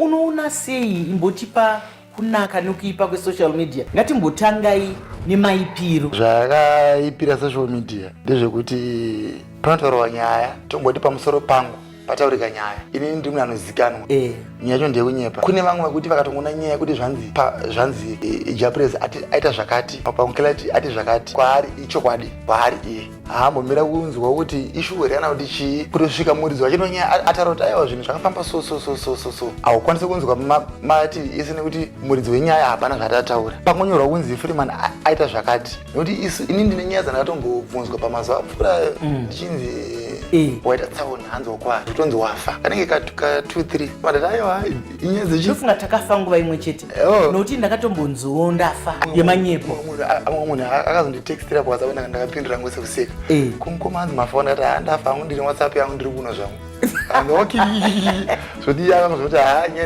Unoona sei? Imbotipa kunaka nekuipa kwesocial media. Ngatimbotangai nemaipiro. Zvakaipira social media ndezvekuti panotaurwa nyaya, tomboti pamusoro pangu pataurika nyaya, inini ndiri munhu anozikanwa. Nyaya yacho ndeyekunyepa. Kune vamwe vekuti vakatongoona nyaya yekuti zvanzi zvanzi Japres aita zvakati, paunkelati ati zvakati, kwaari ichokwadi, kwaari iye haambomira kunzwa kuti ishuwa here kana kuti chii, kutosvika muridzi wacho nonyaya ataura kuti aiwa, zvinhu zvakafamba so so so so so so. Haukwanisi kunzwa mativi ese nekuti muridzi wenyaya hapana zvatataura. Pangonyorwa kunzi Freeman aita zvakati, nekuti isu, ini ndine nyaya dzandakatombobvunzwa pamazuva apfuura ndichinzi waita tsaona, hanzi wakwara, kutonzi wafa kanenge ka 2 3, madati aiwa, inyaya dzechi Ndofunga takafa nguva imwe chete, nokuti ndakatombonziwo ndafa yemanyepo. Amwe munhu akazonditextira paWhatsApp, ndakapindura ngose kuseka. Kumukoma, hanzi mafa? Ndati ha, ndafa hangu, ndiri WhatsApp yangu, ndiri kuno zvangu. Anzi okay, zvoti akazoti ha, nyaya